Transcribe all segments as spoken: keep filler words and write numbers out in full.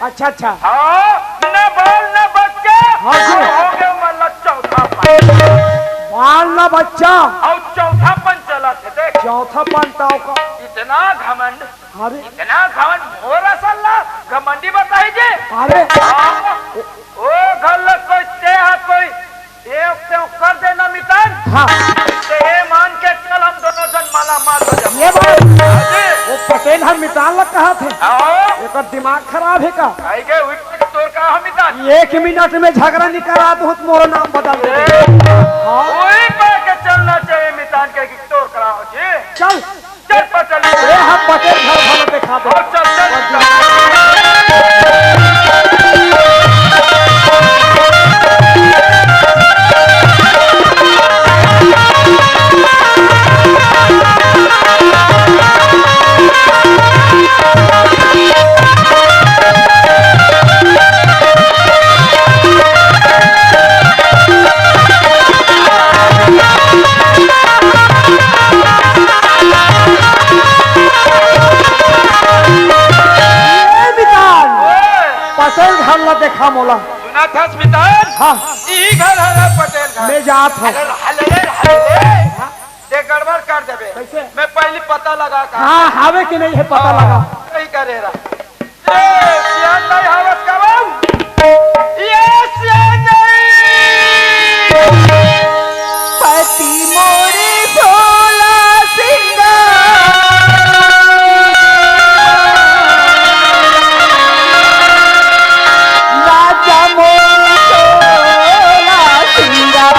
अच्छा, अच्छा। हाँ, न बाल न बच्चा। हाँ जी। हो गए मतलब चौथा पान। बाल न बच्चा। और चौथा पान चला थे, देख। चौथा पान ताव का। इतना घमंड। अरे। इतना घमंड मोर असल ला घमंडी बताई जे। अरे। हाँ, ओ, ओ घर ला कोई ते हा कोई एक ते कर देना मितान। हाँ। ते ये मान के चल हम दोनों जन माला माल हो जाबो। ये बात। हाँ जी। वो पटेल हम मितान ला कहा थे। हाँ। एकर दिमाग खराब हे का? आई के उठ के तोर का हम मितान। एक मिनट में झगड़ा निकला तो मोर नाम बदल दे। ए, हाँ। वही पा के चलना चाहिए मितान के कि तोर करा हो जी। चल। चल, पटेल। ए, हम पटेल घर वाला दिखा दे। और चल, चल। ए, मितान, ओए। पटेल घर ला देखा मोला। सुना थस मितान? हाँ। ई घर हरे पटेल घर। मैं जात हूँ। अरे, हले, हले। हाँ। दे गड़बड़ कर देबे। कैसे? मैं पहली पता लगा का। हाँ, हावे कि नहीं है पता हाँ, लगा। सही करे रहा। ए, सियान नहीं हावस का बाबू? ए, सियान नहीं। पति मोरे सोला सिंगार। राजा मोरे सोला सिंगार।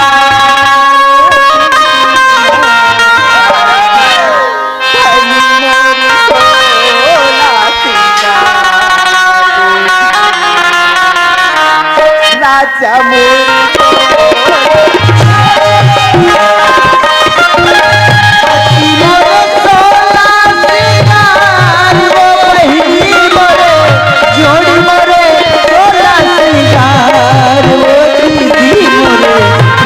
धनी मोर सोला सिंगार। राजा मोर सोला सिंगार। धनी मोर सोला सिंगार। वो बहिनी मोरे, जोड़ी मोरे, सोला सिंगार। वो दीदी मोरे,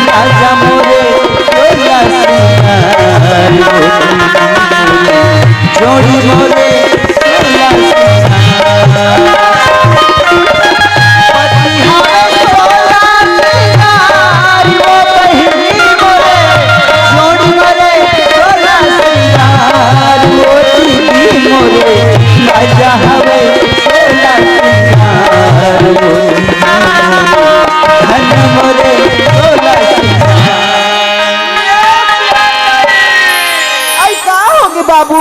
राजा मोरे, सोला सिंगार। वो दीदी मोरे, जोड़ी मोरे, सोला सिंगार। पति हवे सोला सिंगार, वो बहिनी मोरे, जोड़ी मोरे, सोला सिंगार, वो दीदी मोरे, राजा हवे सोला सिंगार, वो दीदी मोरे, धन मोरे, सोला सिंगार। आई का होगे बाबू?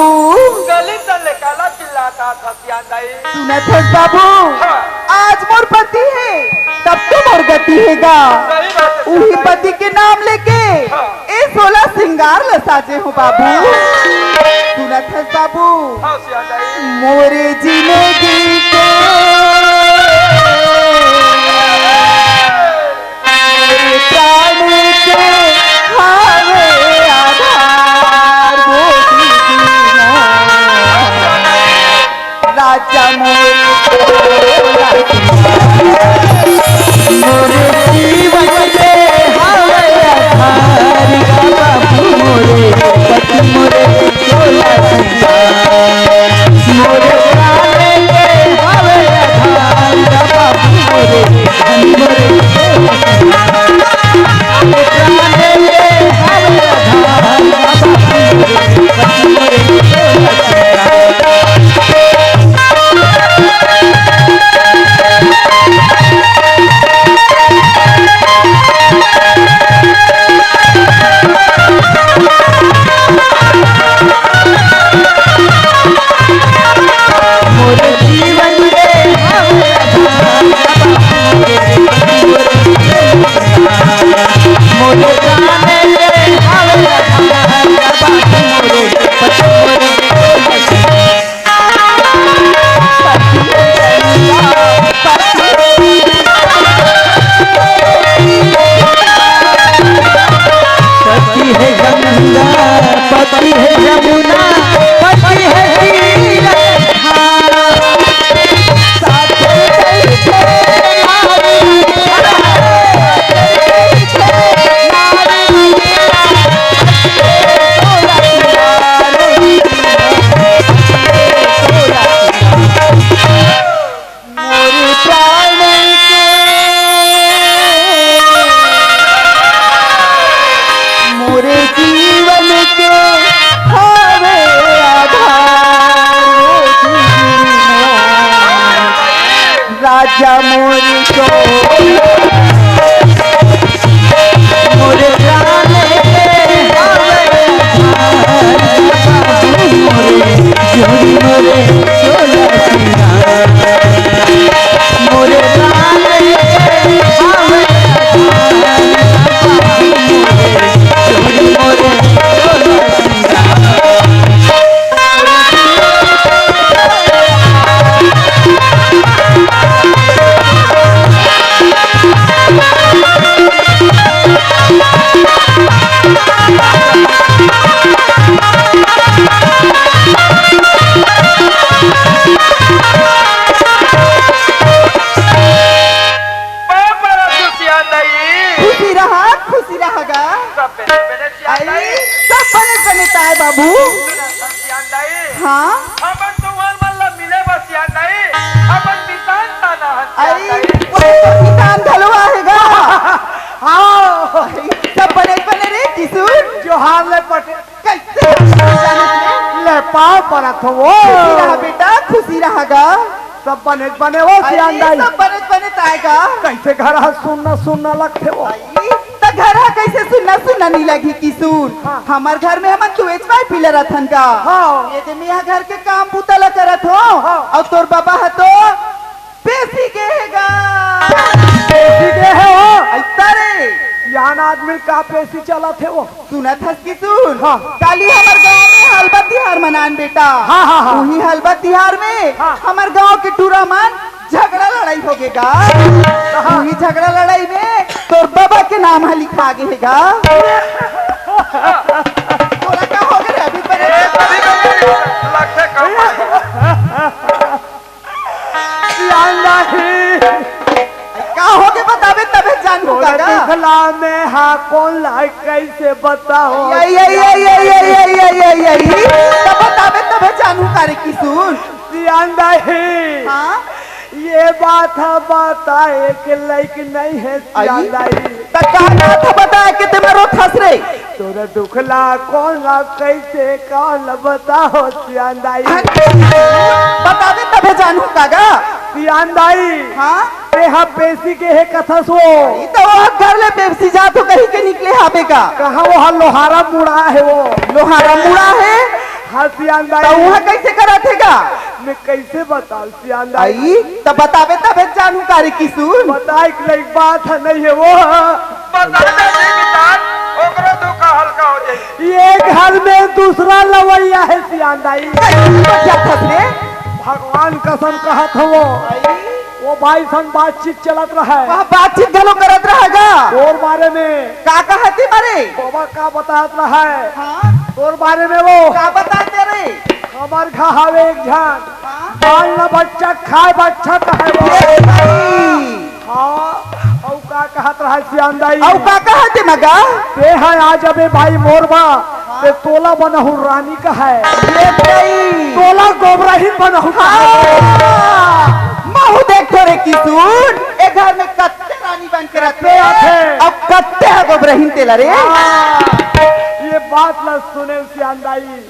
गली तले काला चिल्लाता था सियान दाई। सुनत हस बाबू, हाँ। आज मोर पति हे, तब तो मोर गति हे गा। सही बात है, उही सही। पति के नाम लेके हाँ। ए सोला सिंगार ल साजे हो बाबू। सुनत हस बाबू, हाँ, सियान दाई। मोरे जिंदगी के मोरे प्राण के हावे आधार वो दीदी मोर। राजा मोर सोला सिंगार। मोरे जीवन के हावे आधार बाबू मोरे, पति मोरे सोला सिंगार। मोरे प्राण के हावे आधार या मोरी चोला, मोरे प्राण के हवे आधार, मोरे जोड़ी मोरे चोला सिंगार, मोरे प्राण के हवे आधार, मोरे जोड़ी मोरे चोला सिंगार। खुशी रहा, खुशी रहा गा। सब बने बने सियान दाई। आई, सब बने बने ताय बाबू। सियान दाई। हाँ? हमन तुंहर मन ला मिले बर सियान दाई। हमन मितान ताना हन सियान आई, दाई। वो तो मितान घलो आहे गा। हाँ। आई, सब बने बने रे किशोर। जोहार ले पटेल। कैसे? ले पाँव परत हों वो। खुशी रहा बेटा, खुशी रहा गा। सब बने बने वो अरे, सियान दाई। सब बने बने ताय गा। कैसे घर ह सुन्ना सुन्ना लगथे वो। आई, त घर ह कैसे सुन्ना सुन्ना नी लगही किशोर? हाँ। हमर घर में हमन दुएच भाई पीला रथन का। हाँ। ये दे मेहा घर के काम बूता ला करत हों। हाँ। अउ तोर बाबा ह तो पेशी गे हे गा। पेशी गे हे वो? अइसा रे। सियान आदमी का पेशी चलत हे वो? सुनत हस किशोर? हाँ। काली हमर गांव में हलबत तिहार मनान बेटा। हाँ, हाँ, हाँ। उही हलबत तिहार में हाँ। हमर गांव के टूरा मन झगड़ा लड़ाई होगे गा। हाँ। उही झगड़ा लड़ाई में तोर बाबा के नाम ह लिखा गे हे गा। तोला का होगे रे अभी परे? ए, अभी तो लगथे कम। सियान दाई। का होगे बताबे तभे जानहूं तोर काका। दुखला में हा कोन ला कैसे बताओ? ये, ये, ये। तब बताबे तभे जानहूं का रे किशोर। सियान दाई। हाँ? ये बात ह बताए के लायक नहीं हे सियान दाई। त का बात ह बताए के ते मरो थस रे? तोर दुखला कोन ला कैसे कान ला बताओ सियान दाई। बताबे तभे जानहूं काका। सियान दाई। हाँ? तेहा पेशी गे हे कथस वो। ई त वो घर ले पेशी जात हों कहि के निकले हाबे का। कहाँ वो हा लोहारा मुड़ा हे वो। लोहारा मुड़ा हे? हाँ सियान दाई। त उहाँ कैसे करत हे गा? मैं कैसे बताओ सियान दाई। आई, त बताबे तभे जानहूं का रे किशोर। बताए के लायक बात ह नहीं हे वो। बता दे जी मितान, ओकरो दुख हल्का हो जाई। ये घर में दूसरा लवैया हे सियान दाई। कैसे बतियाथस रे? भगवान कसम कहत हों वो। आई। वो भाई संग बातचीत चलत रहय। वहाँ बातचीत घलो करत रहय गा। तोर बारे में। का कहत हे बारे? बाबा का बतात रहय? हाँ। तोर बारे में वो। का बतात हे रे? हमर घर हवे एक झन। हाँ। बाल न बच्चा खाए बच्चा कहय वो। ये भाई। हाँ, अउ का कहत रहय सियान दाई? अउ का कहत हे मगा? ते ह आ जबे भाई मोर बा, हाँ। ते तोला बनहूं रानी कहय। ये भाई। तोला गोबरहिन बनहूं कहय। हाँ। महूं देखथों रे किशोर, ए घर में कत्ते रानी बन के रथे, कत्ते आथे। अउ कत्ते ह गोबरहिन तेला रे। हाँ। ये बात ला सुने सियान दाई।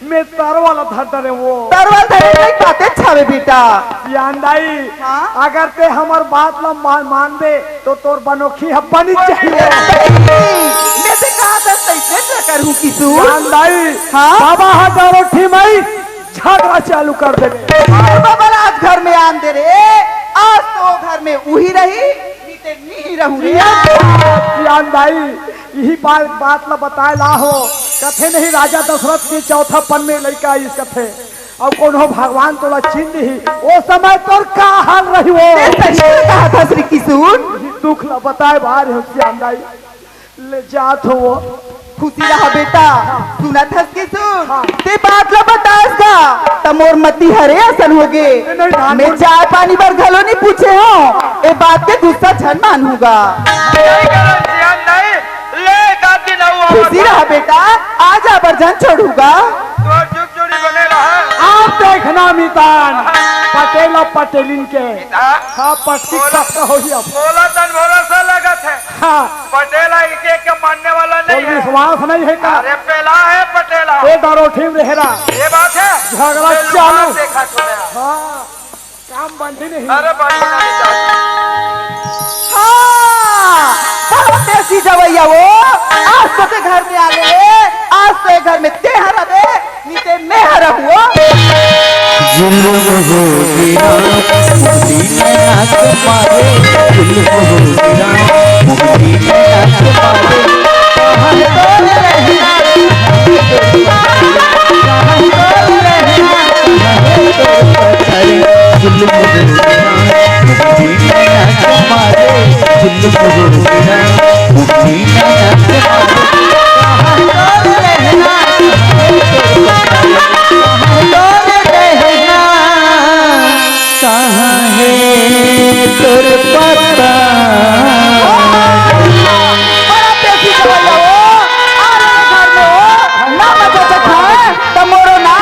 मैं तरवल धर डरे वो। तरवल धरे नहीं पाते छावे बेटा। सियान दाई, हाँ? अगर ते हमर बात ला मान, मानबे, तो तोर बनोखी ह बनी चाहिए। मैं ते कहा था, कैसे टकर हूँ किशोर? सियान दाई, हाँ? बाबा ह डरोठी मई झगड़ा चालू कर देबे। अरे बाबा, आज घर में आन दे रे, आज तो घर में उही रही, नी ते नी रहूं रे। सियान दाई, इही बात, बात ला बताए ला हो। कथे नहीं राजा दशरथ के चौथा पन में लइका आइस कथे। अउ कोनो भगवान तोला चीन दिही, ओ समय तोर का हाल रही वो? ते सही में कहा था श्री किशोर। इही दुख ला बताए बार हो सियान दाई। ले जात हो वो। खुशी रहा बेटा। सुनत हस किशोर? हाँ। ते बात ला बतास का, त मोर मती हरे असन होगे। नहीं, नहीं, मैं चाय पानी बर घलो नहीं पूछे हों। ए बात के गुस्सा झन मानहूं गा। नहीं करन सियान दाई। ले, दादी नऊ आवत खुशी हे। रहा बेटा, आज आबर झन छोड़हूं गा। तोर जुग जोड़ी बने रहा। आप देखना मितान, पटेल अउ पटेलिन के। मितान? हाँ, पटकी बोला, खत्म होही अब। बोला तन भरोसा लगत हे। हाँ। पटेल ह एक एक के मानने वाला नहीं हे। विश्वास नहीं हे का? अरे पेला हे पटेल ह। ए डरोठी में रहे रहा। ये बात हे? झगड़ा चालू। देखा तूने। हाँ। काम बंदी नहीं। अरे बंदी नहीं जात। हाँ, बड़ा देसी जवैया वो। आज तो के घर में आने ले, आज तो ये घर में ते हरा बे, नीते मैं हरा हुआ। जुल्म हो गिरा, मुक्ति नया के मारे। जुल्म हो गिरा, मुक्ति नया के मारे। कहाँ तो रहना, कहाँ तो रहना, कहाँ तो रहना। जुल्म हो गया, मुक्ति नया के मारे। जुल्म हो गया, मुक्ति नया के मारे। कहाँ तो रहना, कहाँ तो रहना, कहाँ है तोर पता? बड़ा देसी जवान हो, आ रहे घर में हो, ना मजा चखा है, तो मोरो ना।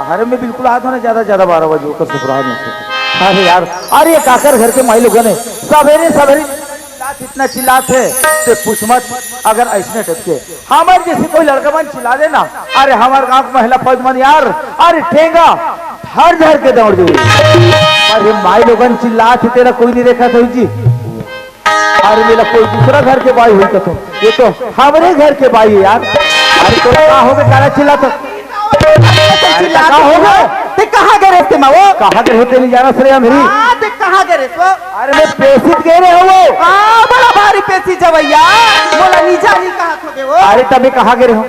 अरे मैं बिल्कुल आधा ना ज्यादा, ज्यादा बारह बजे ओकर सुसुराल में से। अरे यार, अरे ये काकर घर के माई लोगन हे, सवेरे सवेरे चिल्लात, इतना चिल्लात हे, ते पूछ मत। अगर ऐसने टाइप के हमर जैसे कोई लड़का मन चिल्ला दे ना, अरे हमर गांव के महिला फौज मन यार, अरे ठेंगा धर धर के दौड़ दे। अरे माई लोगन चिल्लात हे, तेला कोई नहीं देखा था जी। अरे मेला कोई दूसरा घर के बाई होई कथो, ये तो हमरे घर के बाई हे यार। अरे तोला का होगे, काला चिल्लात? अरे का होगे? ते कहाँ गे रेस ते माँ वो? कहाँ गे होते नहीं जाना सरे अंधरी? हाँ, ते कहाँ गे रेस वो? अरे मैं पेसित गे रहे हो वो। हाँ, बड़ा भारी पेसी जवैया। मोला नी जानी कहाँ खो गे वो? अरे तबे कहाँ गे रहे हो?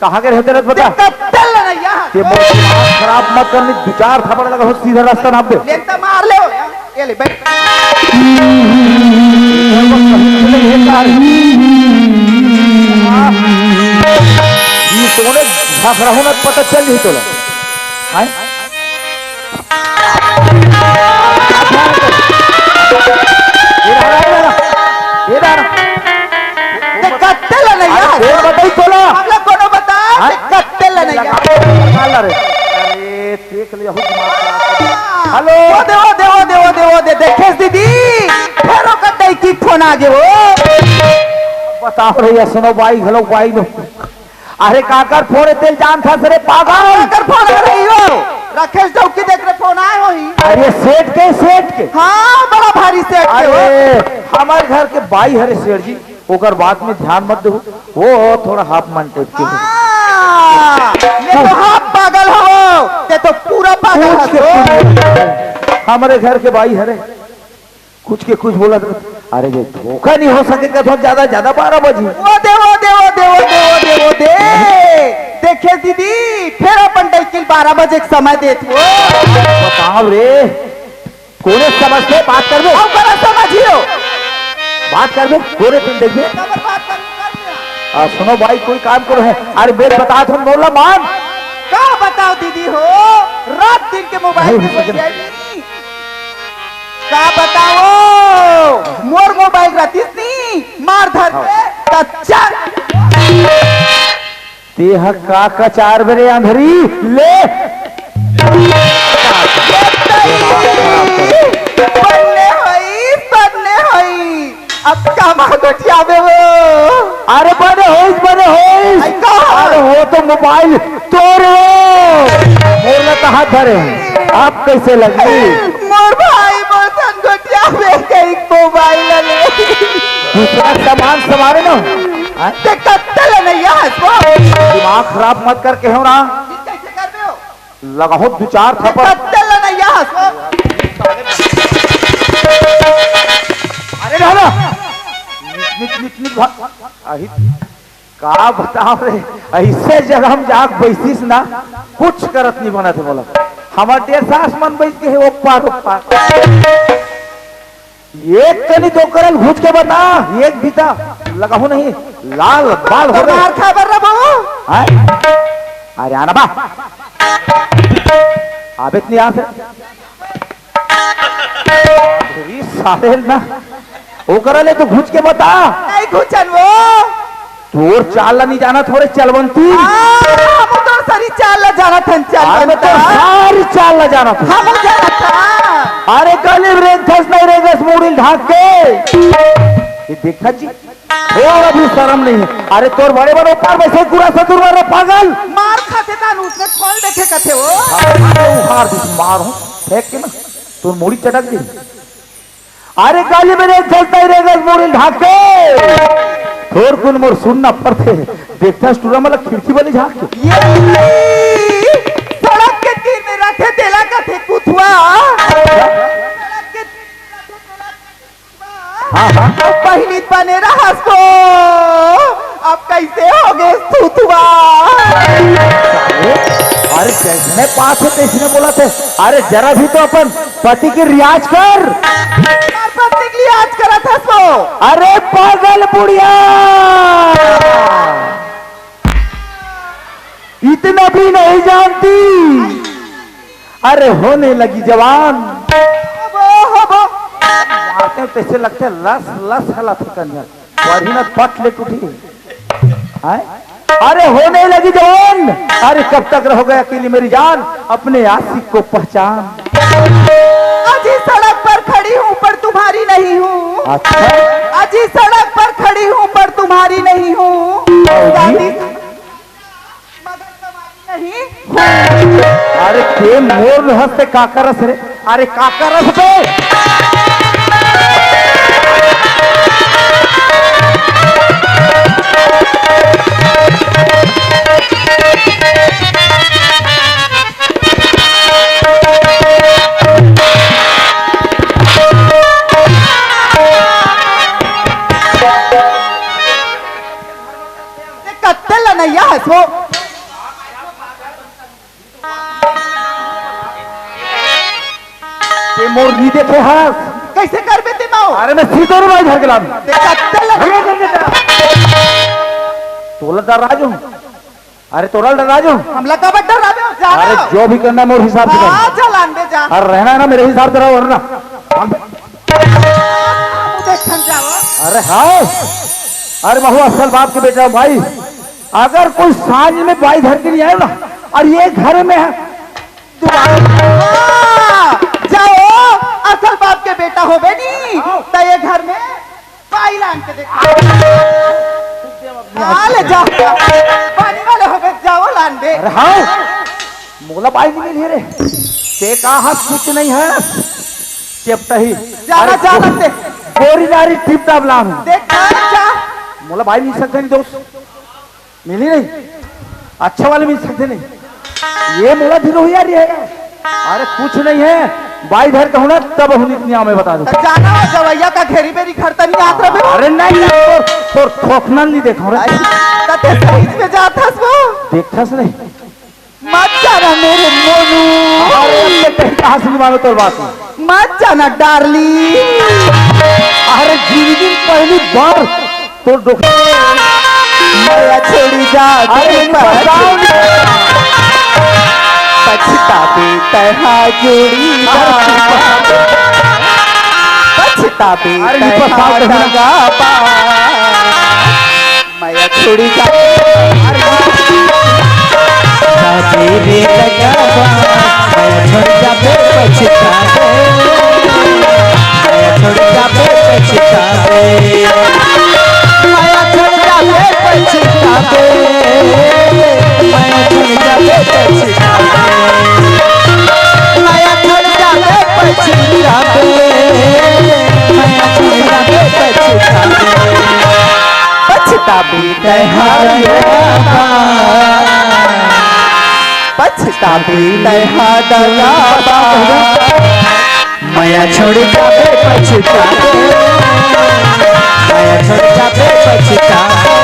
कहाँ के रहते रहते बता? ते कत्ते ल नैया। ये मोर दिमाग खराब मत कर, नहीं दो चार थप्पड़ लगा हो, सीधा रास्ता नाप दे। ले तो मार ले हो। ये ले बैठ। ये तोने घास रहो ना, पता चल नहीं तोला। हैं? ये रहा, ये रहा, ये रहा। ये रहा। ते कत्ते ल नैया? अरे, फेर बताई तोला। हमला कोनो बता, हाँ? ते कत्ते ल नैया? लगा, लगा ला रे। अरे, देख ले, यहू दिमाग खराब कर दिया। हेलो। ओ दे, ओ दे, ओ दे, ओ दे, ओ दे, देखेस दीदी, फेर ओकर डौकी फोन आ गे वो। बताओ रे, ये सुनो बाई, घलो बाई लो। अरे काकर फोन हे तेला जानथस रे पागल? काकर फोन आ रही हो? राकेश डौकी देख रे फोन आए होही। अरे सेठ के, सेठ के। हाँ, बड़ा भारी सेठ के हो। अरे हमर घर के बाई हरे सेठ जी, ओकर बात में ध्यान मत दो, वो थोड़ा हाफ मन टाइप के हो। हाँ, ये तो हाफ पागल हो, ये तो पूरा पागल पूछ के हो। पूछ। हमरे घर के बाई हरे, कुछ के कुछ बोलत रहे। अरे जे धोखा नहीं हो सके कथो ज्यादा, ज्यादा बारह बजी। ओ दे, ओ दे, ओ दे, ओ दे, ओ दे, ओ दे। देखे दीदी, फेर अपन डौकी ल बारह बजे के समय देत हो। बताओ रे, कोने समझते बात करबे? अब बड़ा समझियो। बात करबे, कोने तुम देखबे? काबर बात कर, कर दिया। आ, सुनो भाई, कोई काम करो है। अरे बेल बता तुम मोला मान। का बताओ दीदी हो, रात दिन के मोबाइल नहीं में हो सके। बतियाई। का बताओ, मोर मोबाइल रतिस नी, मार धर के कच्चा। तेहा का कचार बे रे अंधरी, ले। बन्ने होई, बन्ने होई। अब का माँ गोठियाबे वो? अरे बने होइस, बने होइस। आई का? अरे वो तो मोबाइल तोर हो। मोर ला कहाँ धरे हैं? आप कैसे लगी? मोर भाई मोर संग गोठियाबे कई मोबाइल ले। दूसरा सामान संभारे ना। हाँ? ते कत्ते ल नैया हस वो? दिमाग खराब मत करके हो ना। कैसे कर दो? लगाओ दो चार थप्पड़। कत्ते ल नैया हस वो? अरे दादा। निक, निक, निक, निक, भा-, अही, का बताओ रे, ऐसे जगह हम जाके बैसिस ना, कुछ करत नहीं बनत हे बोला। हमार डेढ़ सास मन बैठ के हे, ओपार, ओपार। एक कनी दो करल घुच के बता, एक बीता लगाहू नहीं, लाल बाल हो गए। मार खा बर रहा बाबू। हाँ? अरे आना बा। आबे त नहीं आते। अरे साले ना, ओकरा ले तो घुच के बता। नहीं घुचन वो। तोर चाल ला नहीं जाना थोरे चलवंती। हाँ, हम तोर सारी चाल ला जाना थन अरे मैं चलवंता। तोर सारी चाल ला जाना था। हम जाना था। अरे गली में रेंगथस नहीं रेंगस मुड़ी ढाक के। ये देखा जी, थोड़ा भी शर्म नहीं है। अरे तोर बड़े बड़े ऊपर वैसे पूरा ससुर मार रे पागल। मार खाथे तान उसने कौन देखे कथे वो? उखाड़ दिस मार हूँ फेंक के ना, तोर मुड़ी चटक दी। अरे गाली मेरे जलता ही रहेगा मुड़ी ढाके। थोर कुन मोर सुनना पड़थे। देखता स्टूरा मतलब खिड़की वाली झांक के। ये सड़क के तीर में रखे तेला कथे कुथुआ। सड़क के तीर में रखे तेला कथे कुथुआ। हाँ, हाँ। अब पहली बने रहस को, अब कैसे हो गए थुथुआ? अरे, जैसने पास है, तैसने बोला थे। अरे, जरा भी तो अपन पति की रियाज कर। और पति की रियाज करत हस वो। अरे, पागल बुढ़िया, इतना भी नहीं जानती। अरे होने लगी जवान। हबो, हबो। मारते हैं, तैसे लगते हैं, लस, लस हलाथे कन्या। बढ़ी ना पट ले टूटी। हैं? अरे होने लगी जवान। अरे कब तक रहोगे अकेली मेरी जान, अपने आशिक को पहचान। अजी सड़क पर खड़ी हूँ पर तुम्हारी नहीं हूँ। अच्छा। अजी सड़क पर खड़ी हूँ पर तुम्हारी नहीं हूँ। बाबूजी। मगर तुम्हारी नहीं। अरे के मोर हंसते का करस रे? अरे का करस बे? कत्ते लनैया हस वो। ते मोर नी देखे हस। कैसे करबे ते माओ? अरे मैं सीधो रे भाई घर के लाम। ते कत्ते लनैया। तोला डरा जो। अरे तोला डरा जो। हमला का बड्डा डरा जो? जा अरे ना। जो भी करना है मोर हिसाब से कर। हाँ, जा लान दे जा। अरे रहना है ना मेरे हिसाब से रहो वरना। मुझे समझाओ। अरे हाँ। अरे महू असल बाप के बेटा भाई। अगर कोई सांझ में बाई धर के नहीं आयो ना, और ये घर में है, दुआ। हाँ, जाओ, असल बाप के बेटा होबे नी, त ये घर में बाई लान के देखा। हाँ, ले जा, पानी वाले होबे, जाओ लान दे। अरे हाँ, मोला बाई नहीं मिली रे। ते का हाथ कुछ नहीं है, चेपटा ही। जाना, अरे जाना गो-, ते। गोरी नारी टिप टाप लान। देख, जा। मोला बाई मिल सकते नहीं दोस्त। मिली नहीं, अच्छा वाले मिल सकते नहीं। ये मोला भी रोहिया रे है। अरे कुछ नहीं है, बाई धर कहूँ ना तब हूँ इतनी आमे बता दो। तो जाना हो जवैया का घेरी बेरी घर तनी आत रहे। अरे नहीं, तोर तोर ठोकना नहीं देखा रे। कते सही में जात हस वो। देखथस नहीं। मत जाना मेरे मोनू। अरे ये कहीं कहाँ से मानो तोर बात में। मत जाना डार्लिंग। अरे जिंदगी में पहली बार तो डोक- मया छोड़ी जा अरे तेरी इनको पछ-, बताओ नहीं। पछतावे तैहा जोड़ी बा। अरे पछतावे अरे इनको तैहा बताओ नहीं। दगा बा। मया छोड़ी जा। अरे ना। जाबे रे दगा बा। मया छोड़ी जाबे पछतावे। मया छोड़ी जाबे पछतावे। मया छोड़ जाबे पछताबे, मया छोड़ जाबे पछताबे, मया छोड़ जाबे पछताबे, मया छोड़ जाबे पछताबे। पछताबे तैहार यारा, पछताबे तैहार दगा बा। मया छोड़ जाबे पछताबे, मया छोड़ जाबे पछताबे,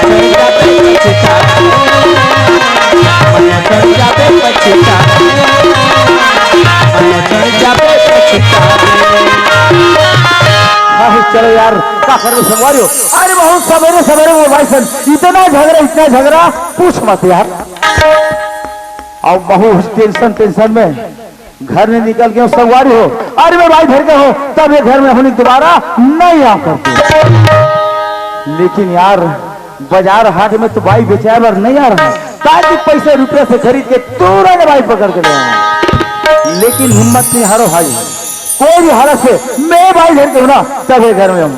मया छोड़ जाबे पछताबे, मया छोड़ जाबे पछताबे, मया छोड़ जाबे पछताबे। हाँ, चलो यार, का करबे संगवारी हो? अरे बहुत सवेरे सवेरे मोर भाई सन इतना झगड़ा, इतना झगड़ा, पूछ मत यार। अब बहुत टेंशन, टेंशन में घर में निकल गए संगवारी हो, अरे मैं बाई धर के हो, तब ये घर में हमने दोबारा नहीं आ करते। लेकिन यार, बाजार हाट में तो बाई बेचाए बर नहीं आ रहा, ताकि पैसे रुपये से खरीद के तुरंत बाई पकड़ के ले आए। लेकिन हिम्मत नहीं हारो भाई, कोई भी हालत से मैं बाई धर के हो ना, तब ये घर में हम।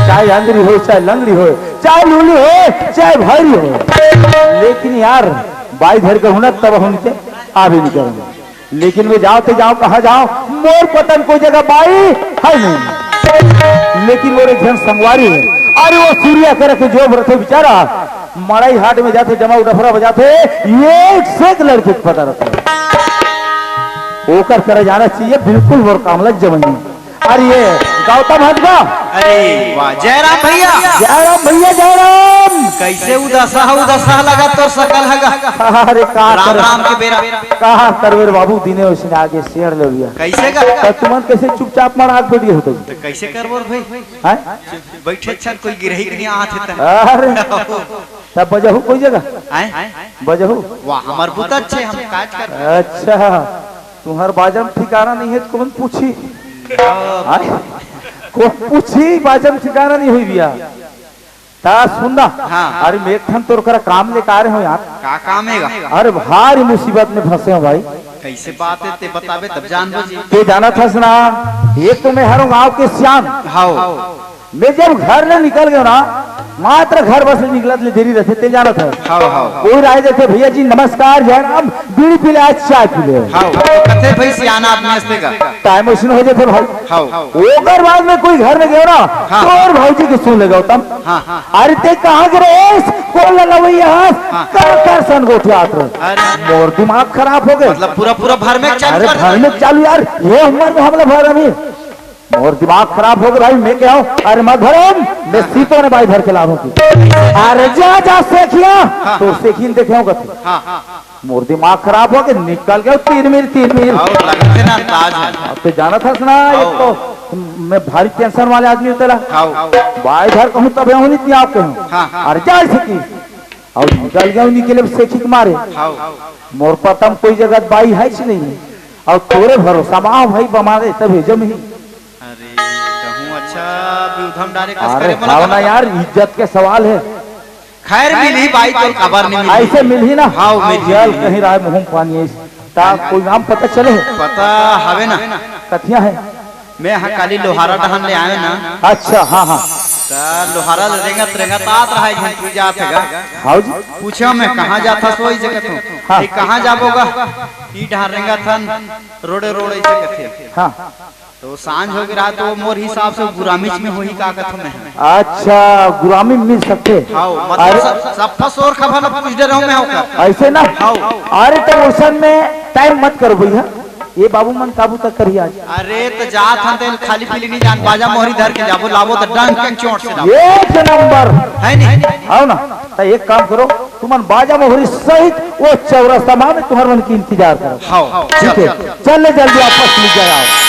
चाहे अंगरी हो, चाहे लंगड़ी हो, चाहे लूली हो, चाहे भैरी हो, लेकिन यार, बाई धर के हुनर तब हम के आ भी नहीं करेंगे। लेकिन मैं जाओ तो जाओ, कहाँ जाओ, मोर पतन कोई जगह बाई है नहीं। लेकिन मोर एक जन संगवारी है, अरे वो सूर्या करे के जो व्रत है बेचारा, मड़ई हाट में जाथे, जमा उडफरा बजाथे, एक से एक लड़की के पता रहता है। ओकर करे जाना चाहिए, बिल्कुल मोर काम लग जमनी। अरे ये गौतम हंस गा। अरे वाह, जयराम भैया। जयराम भैया, जयराम। कैसे उदासा है, उदासा लगा तोर सकल हगा। अरे का राम कर, राम के बेरा। का करबे रे बाबू, दिने उसने आगे शेर ले लिया। कैसे का? तो तुमन कैसे चुपचाप मड़ा आग बैठ गए हो तो? तो कैसे करबो रे भाई? हैं? बैठे छन कोई गिरही के नहीं आत है त। अरे तब बजहू कोई जगह? आए? बजहू? वाह, हमर बुत अच्छे, हम काज कर। अच्छा, तुम्हार बाजम ठिकाना नहीं है तो कौन पूछी? आए? कौन पूछी, बाजम ठिकाना नहीं हुई बिया। ता सुन ना। हाँ। अरे मैं एक ठन तोर करा काम लेके आ रहे हो यार। का काम है गा? अरे भारी मुसीबत में फंसे हो भाई। कैसे बात है, ते बताबे तब जानबो जी। ते जानत हस ना, एक तो मैं हरों गांव के सियान। हाओ। मैं जब घर ले निकल गयो ना, मात्र घर बस ले निकलत ले देरी रहते, ते जानत है। हाओ, हाओ। कोई राय देते, "भैया जी नमस्कार, जय राम, बीड़ी पी ले, आज चाय पी ले।" हाओ, तो कथे भाई सियाना आदमी हंसते का। टाइम वैसन हो जाते भाई। हाओ। ओकर बाद में कोई घर में गयो ना, हाँ। तोर भौजी के सुन ले गौतम। हाँ, हाँ। अरे ते कहाँ के रहे? कौन ललवैया हस? हाँ। कर कर सन गोठियात रहे। अरे। मोर दिमाग खराब हो गए। मतलब पूरा, पूरा भर में चालू अरे कर भर में चालू यार, ये उम्र में हमला भर अभी। मोर दिमाग खराब हो गया भाई, मैं क्या हूँ? अरे मत भरम, मैं सीतों ने बाई भर के लाऊं की। अरे जा, जा सेखिया, हाँ, तो हाँ। सेखिन देखे होगा तू। हाँ, हाँ। मोर दिमाग खराब हो गया, निकल गया तीन मील, तीन मील। आओ, लगते ना अंदाज है। अब तो जाना था ना, एक आओ। तो मैं भारी टेंशन वाले आदमी होते ला। आओ। बाई भर कहूँ तब हूँ नहीं आप कहूँ। हाँ, हाँ। अरे जा सेखी। और निकल गया निकले सेखी के मारे। आओ। मोर पता में कोई जगह बाई है कि नहीं है। और तोरे भरोसा में आओ भाई बमारे तब भेजम ही। अरे, कहूँ अच्छा भी उधम डाले कस अरे करे मोला हाव ना कहा। यार, इज्जत के सवाल है। खैर, मिली बाई तो खबर नहीं मिली। ऐसे मिली ना? हाव, मिली, चल मिली। कहीं राय मुहम पानी है। ता कोई नाम पता चले? पता हवे ना। कथिया है? मैं हाँ काली लोहारा डहान ले आयो ना। अच्छा, हाँ, हाँ। ता लोहारा ले रेंगत, रेंगत आत रहा है, घंटू जात है गा। हाव जी। पूछा मैं, "कहाँ जात हस?" वही जगह तो। हाँ। "ये कहाँ जाबो गा?" "ई डहान रेंगत हन, रोड़े, रोड़े," ऐसे कथे। हाँ। तो सांझ हो गया तो मोर हिसाब से गुरामीच में होही का कथों मैं। अच्छा, गुरामी में मिल सकते। हाँ, मतलब अरे सब, सब फसोर खबर न पूछ डे रहूं मैं ओकर। ऐसे ना? हाँ। अरे तो उसन में टाइम मत करो भैया, ये बाबू मन काबू तक करिए आज। अरे तो जात हन तेल खाली पीली नहीं जान, बाजा मोहरी धर के जाबो, लाबो तो डंक के चोट से लाबो। एक नंबर। है नहीं? आओ ना, तो एक काम करो, तुमन बाजा मोहरी सहित वो चौरस्ता में तुम्हार मन की इंतजार करो। हाँ, ठीक है, चल, चल। चल ले जल्दी वापस ले जाए आओ।